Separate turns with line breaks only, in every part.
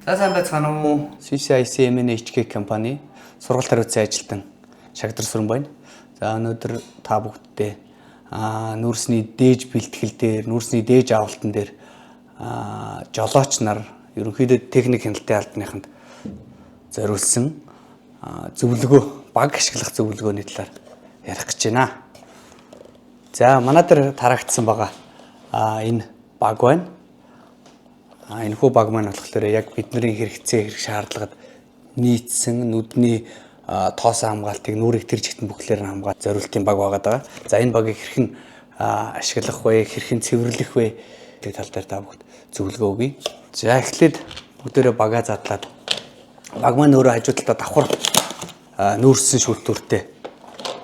За сайн байцгаана уу? CCIC MNHK компани сургалт хариуцсан ажилтан Шагдар Сүрэн байна. За өнөөдөр та бүгддээ нүүрсний дээж бэлтгэл дээр, нүүрсний дээж авалтан дээр жолооч нар ерөнхийдөө техник хяналтын албаныханд зориулсан зөвлөгөө, баг ашиглах зөвлөгөөний талаар ярих гэж байна. За манай дээр тарагдсан байгаа энэ баг байна. Энэхүү баг маань болохоор яг бидний хэрэгцээ хэрэг шаардлагад нийцсэн нүдний тоосон хамгаалтыг нүүрийг тэр чигтэн бүхлээр нь хамгаалах зориултын баг байгаа даа. За энэ багийг хэрхэн ашиглах вэ, хэрхэн цэвэрлэх вэ гэдэг тал дээр та бүгд зөвлөгөө өгье. За эхлээд бүгдээрээ багаа задлаад баг маань өөрөө хажуу талдаа давхар нүүрсэн шүүлтүүртэй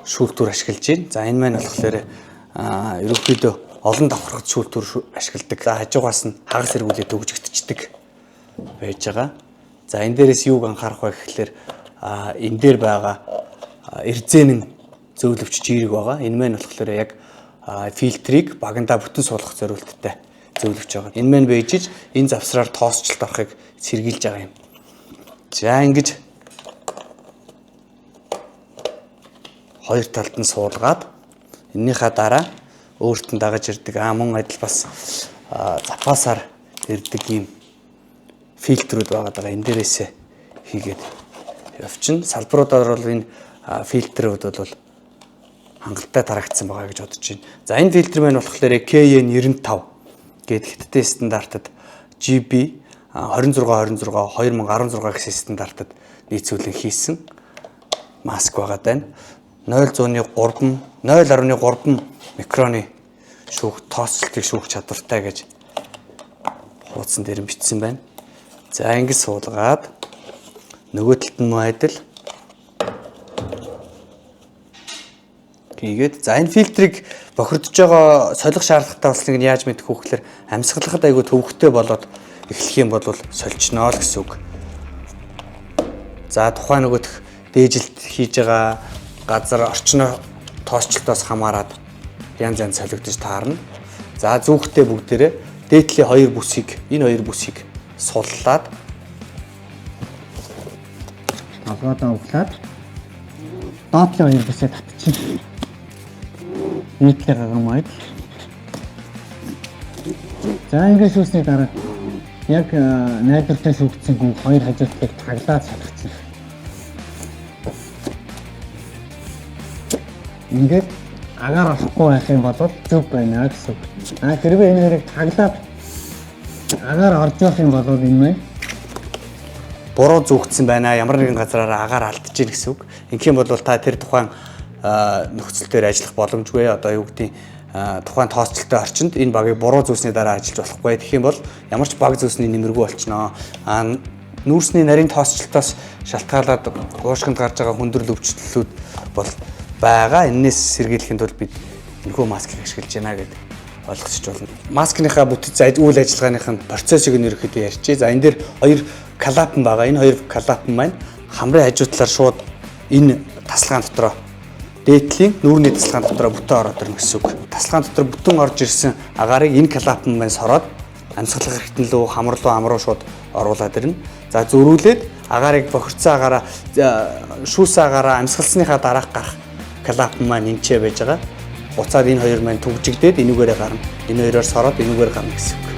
шүүлтүүр ашиглаж байна. За энэ маань болохоор ерөнхийдөө олон давхархад шүүлтүүр ашигладаг. За хажуугаас нь хагас эргүүлээ төгжигдчихдэг байж байгаа. За энэ дээрээс юуг анхаарах вэ гэхлээр энэ дээр байгаа эрзэнэн зөөлөвч жирэг байгаа. Энэ маань болохоор яг фильтрийг багандаа бүтэн суулгах зориулттай зөөлөвч байгаа. Энэ маань байж энэ завсраар тоосчлолт орохыг сэргийлж байгаа юм. За ингэж хоёр талд нь суулгаад эннийхээ дараа өөрт нь дагаж ирдэг. Мөн адил бас запасаар ирдэг ийм фильтрүүд байгаа даа. Энэ дээрээсээ хийгээд явчихна. Салбаруудаар бол энэ фильтрүүд бол хангалттай тарагдсан байгаа гэж бодож байна. За энэ фильтр маань болохоор KN95 гээд хятадын стандартад GB 26 26 2016 гэсэн стандартад нийцүүлэн хийсэн маск байгаа даа. 0.3 0.3 микроны шүүх тооцолтыг шүүх чадвартай гэж хуудсан дээр нь бичсэн байна. За ингэж суулгаад нөгөө талд нь мөн адил хийгээд за энэ фильтрийг бохирдож байгаа солих шаардлагатай болсныг нь яаж мэдэх вэ гэхээр амьсгалахад айгүй төвөгтэй болоод эхлэх юм бол сольчноо л гэсэн үг. За тухайн нөгөөх дээжилт хийж байгаа газар орчноо тоосчлтоос хамаарат янз янз солигдож таарна. За зүүхтэй бүгдээрээ дээдлийн хоёр бүсийг энэ хоёр бүсийг суллаад
толгойдоо углаад доотлын хоёр бүсээ татчих. Нийтлэг гагамайд. За ингээд шүүсний дараа яг найдвартай шүүгдсэн хүн хоёр хажуу талыг таглаад салгачихна. Ингээд агаар орохгүй байх юм бол зөв байна гэсэн үг. Хэрвээ энэ хоёрыг таглаад агаар орж явах юм бол энэ маань
буруу зүүгдсэн байна. Ямар нэгэн газраараа агаар алдаж гин гэсэн үг. Ингэх юм бол та тэр тухайн нөхцөл дээр ажиллах боломжгүй. Одоо юу гэдгийг тухайн тооцолтой орчинд энэ багийг буруу зүүсний дараа ажиллаж болохгүй. Тэгэх юм бол ямар ч баг зүүсний нэмэргүй болчихноо. Нүүрсний нарийн тооцолтоос шалтгаалаад уушгинд гарч байгаа хүндрэл өвчлөлүүд бол байгаа. Эннээс сэргийлэхийн тулд бид энэхүү маскыг ашиглаж байна гэдэг ойлгосч болно. Маскныхаа бүтэц үйл ажиллагааных нь процессыг нь ерөнхийдөө ярьчих. За энэ дээр хоёр клапан байгаа. Энэ хоёр клапан маань хамрын хажуу талаар шууд энэ тасалгаан дотроо дээдлийн нүүрний тасалгаан дотроо бүтэн ороод ирнэ гэсэн үг. Тасалгаан дотор бүтэн орж ирсэн агаарыг энэ клапан маань сороод амьсгалах хэрэгтэн лүү хамар руу амруу шууд оруулаад ирнэ. За зөрүүлээд агаарыг бохирдсон агаараа шүүсэн агаараа амьсгалсныхаа дараах гарах клапан маань энчээ байж байгаа. Буцаад энэ хоёр маань түгжигдээд энүүгээрээ гарна. Энэ хоёроор сороод энүүгээр гарна гэсэн үг.